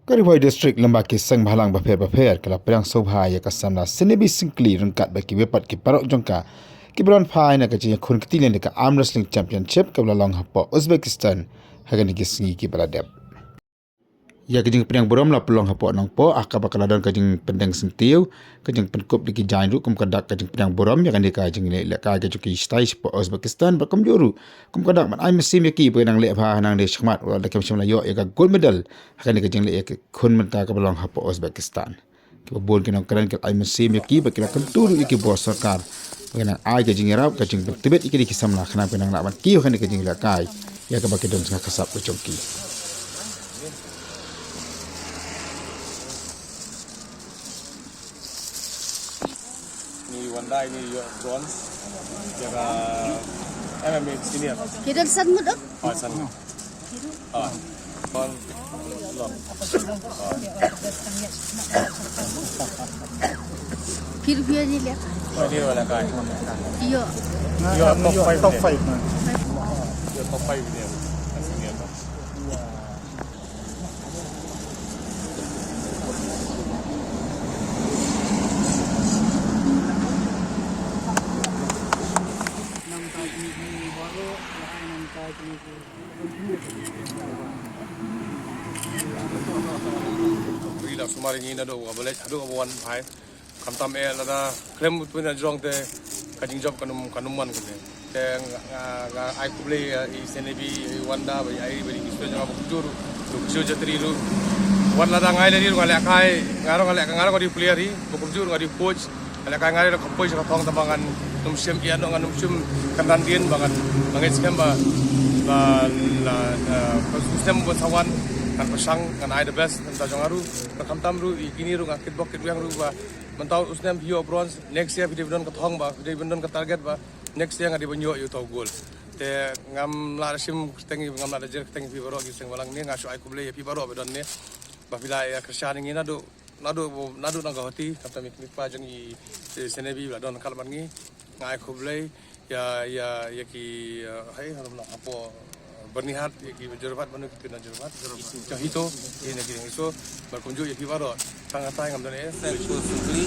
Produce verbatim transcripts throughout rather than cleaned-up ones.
Ka Ri Bhoi District lem bad ki seng bhalang bapher bapher ka la pdiang sngewbha ïa ka samla Senebi Syngkli ryngkat bad kiwei pat ki paralok jong ka, kiba don phai na ka jingïakhun kti lem da ka Arm Wrestling Championship kaba la long hapoh Uzbekistan ha kine ki sngi kiba la dep. Ïa ka jingpdiang burom la pynlong hapoh Nongpoh, ha kaba ka la don ka jingpyndeng syntiew, ka jingpynkup da ki jaiñ ruh kum ka dak ka jingpdiang burom ïa kane ka jingleh lehkai ka jong ki shatai shapoh Uzbekistan bad kumjuh ruh kum ka dak ban ai mynsiem ïa ki ba ki nang leh bha hangne shakhmat, wat la kem shym la ïoh ïa ka gold medal ha kane ka jingleh ïakhun mynta kaba long hapoh Uzbekistan. Kiba bun ki nongkren ki la ai mynsiem ïa ki bad ki la kyntu ruh ïa ki bor sorkar ba ki nang ai ka jingïarap, ka jingpyntbit ïa kine ki samla khnang ba ki nang lah ban kiew ha kane ka jinglehkai ïa kaba ki don sngewsih ka jong ki. Ni Wanda ini ïoh bronze. Ïa ka M M A senior. Ki don san ngut, oh? Ah, san ngut. Ah. Bronze. Long. Ah. Phi ruh phi ïoh lehkai? Oh, ni ïoh lehkai. Ïoh. Ïoh top five. Top five. Ïoh top five ni. Senior. Ri la sumar ngi naduh ba leit haduh ba wan phai. Khamtam eh lada khlem pynjrong te ka jingjop kan ym, kan ym wan kane. Te nga, nga, nga ai khublei ïa i Senebi, i Wanda, ba i ai ba dei ki sdang jong nga ba kumjuh ruh, ba kumjuh jatri ruh. Wat lada nga ai lade ruh nga lehkai, nga ruh nga lehkai, nga ruh nga dei player hi, ba kumjuh ruh nga dei coach. Nga lehkai nga ruh da ka poi sha ka thong tang ba ngan ym shym ïa noh, ngan ym shym kyndan dien ba ngan, ba ngan skhem ba, ba la, la, ba sdang ba sa wan, ngan pyrshang, ngan ai the best, ngan ta jong nga ruh, ba khamtam ruh, i kine ruh nga kitbok kitweng ruh ba, mynta u snem phi ïoh bronze, next year phi dei ban don ka thong ba, phi dei ban don ka target ba, next year nga dei ban ïoh ïa uto u gold. Te ngam lah da shim kyrteng, ngam lah da jer kyrteng phi baroh ki seng balang ne, nga shu ai khublei ïa phi baroh ba don ne. Ba phi la ïa kyrshan ïa ngi naduh, naduh, naduh na Guwahati, khamtam ïa i kmie i kpa jong i, i Senebi ba la don ryngkat bad ngi. Nga ai khublei ïa, ïa, ïa ki, eh, hai, harum na hapoh Byrnihat, ïa ki Jorabat, mano ki na Jorabat. Jorabat. Jong HITO, ïa na ki jong HITO, bad kumjuh ïa phi baroh. Tang katai ngam don eh. Sek ku sukli,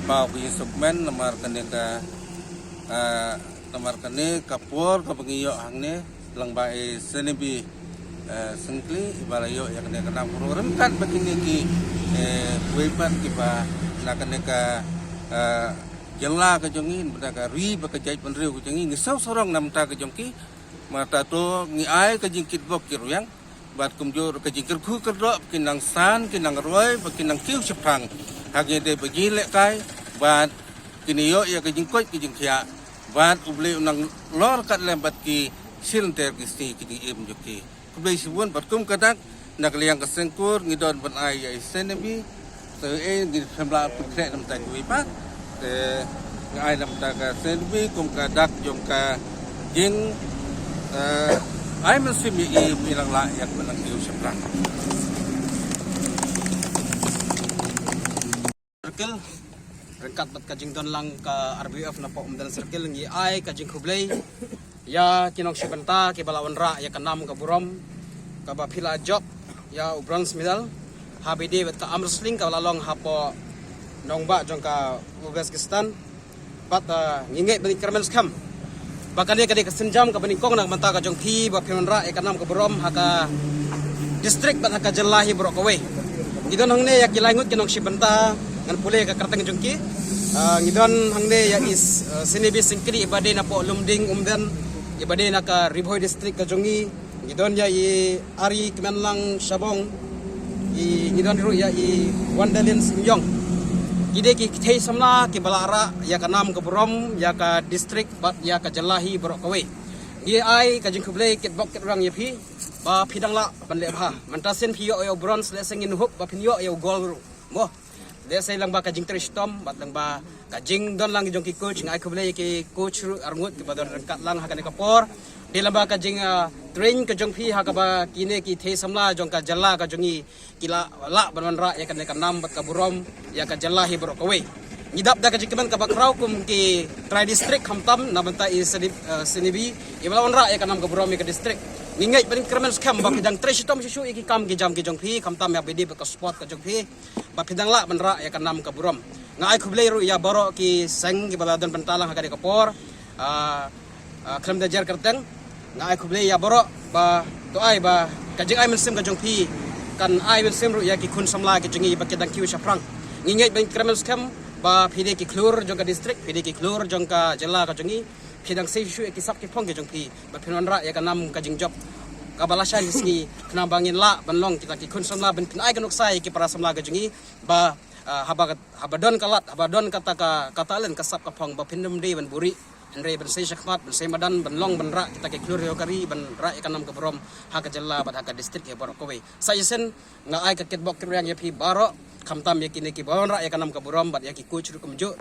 ba ku ïa sukmen, namar kane ka, ah, namar kane ka por kaba ngi ïoh hangne, lang ba i Senebi, eh, Syngkli, iba la ïoh ïa kane ka nam ka ruh ryngkat bad kine ki, eh, wei pat kiba na kane ka, eh, jylla ka jong ngi, na ka ri bad ka jaitbynriew ka jong ngi, ngi sngewsarong na bynta ka jong ki, Mynta to ngi ai ka jingkitbok kitrwiang bad kumjuh ruh ka jingkyrkhu kyrdoh ba kin nang san, kin nang roi, ba kin nang kiew shaphrang. Ha ngi dei ba ngi lehkai bad kin ïoh ïa ka jingkoit ka jingkhiah bad U Blei un nang lor kat lem bad ki shilynter ki sngi ki jingim jong ki. Khublei shibun bad kum ka dak na ka liang ka seng kur ngi don ban ai ïa i Senebi. Te eh ngi pynbna pynkreh na bynta kiwei pat. Te ngi ai na bynta ka Senebi kum ka dak jong ka jing, eh, ai mynsiem ïa i ba i nang lah ïa ka ban nang kiew shaphrang. Circle, ryngkat bad ka jingdon lang ka R B F na poh Umden Circle, ngi ai ka jingkhublei ïa ki nongshim bynta kiba la wanrah ïa ka nam ka burom kaba phi la jop ïa u bronze medal ha ba ïadei bad ka arm wrestling kaba la long hapoh nongbah jong ka Uzbekistan. Bad, ah, ngi ngeit ba ngi kyrmen skhem ba kane ka dei ka sienjam kaba nyngkong na ka bynta ka jong phi ba phin wanrah ïa ka nam ka burom ha ka district bad ha ka jylla hi baroh kawei. Ngi don hangne ïa ki lai ngut ki nongshim bynta, ngan pule ïa ka kyrteng jong ki. Ah, ngi don hangne ïa i, ah, Senebi Syngkli iba dei na poh Lumding Umden, iba dei na ka Ri Bhoi District ka jong ngi. Ngi don ïa i Ari Kmenlang Shabong, i, ngi don ruh ïa i Wandalin Symyong. Ki dei ki kthei samla kiba la rah ïa ka nam ka burom ïa ka district bad ïa ka jylla hi baroh kawei. Ngi ai ka jingkhublei kitbok kitrwiang ïa phi ba phi dang lah ban leh bha. Mynta sien phi ïoh ïa u bronze, lehse ngin hope ba phin ïoh ïa u gold ruh. Mo. Lehse lang ba ka jingtrei shitom bad lang ba ka jingdon lang jong ki coach, nga ai khublei ïa ki coach ruh arngut kiba don ryngkat lang ha kane ka por. Dei lang ba ka jing, ah, train ka jong phi ha kaba kine ki thei samla jong ka jylla ka jong ngi ki la lah ban wanrah ïa kane ka nam bad ka burom ïa ka jylla hi baroh kawei. Ngi dap da ka jingkmen kaba khraw kum ki trai district khamtam na bynta i CNB, eh, CNB, iba la wanrah ïa ka nam ka burom ïa ka district. Ngi ngeit ban kyrmen skhem ba phi dang trei shitom shisha ïa ki kam ki jam ki jong phi, khamtam ïa ba dei bad ka support ka jong phi, ba phi dang lah ban rah ïa ka nam ka burom. Nga ai khublei ruh ïa baroh ki seng kiba la don bynta lang ha kane ka por. Ah, ah, khlem da jer kyrteng, nga ai khublei ïa baroh ba to ai ba ka jingai mynsiem ka jong phi kan ai mynsiem ruh ïa ki khun samla ki jong ngi ba ki dang kiew shaphrang. Ngi ngeit ban kyrmen skhem ba phi dei ki khlur jong ka district, phi dei ki khlur jong ka jylla ka jong ngi. Phi dang sei shuh ïa ki sap ki phong ki jong phi ba phin wanrah ïa ka nam ka jingjop kaba lashai shi sngi, khnang ba ngin lah ban long kita ki khun samla ban phin ai ka nuksa ïa ki para samla ka jong ngi ba, ah, haba, haba don ka lad, haba don kata ka, ka talent, ka sap ka phong, ba phin ym dei ban buhrieh, hynrei ban sei shakhmat, ban sei madan, ban long, ban rah kita ki khlur ïa ka ri, ban rah ïa ka nam ka burom ha ka jylla bad ha ka district ïa baroh kawei. Sa shisien nga ai ka kitbok kitrwiang ïa phi baroh, khamtam ïa kine kiba wanrah ïa ka nam ka burom bad ïa ki coach ruh kumjuh.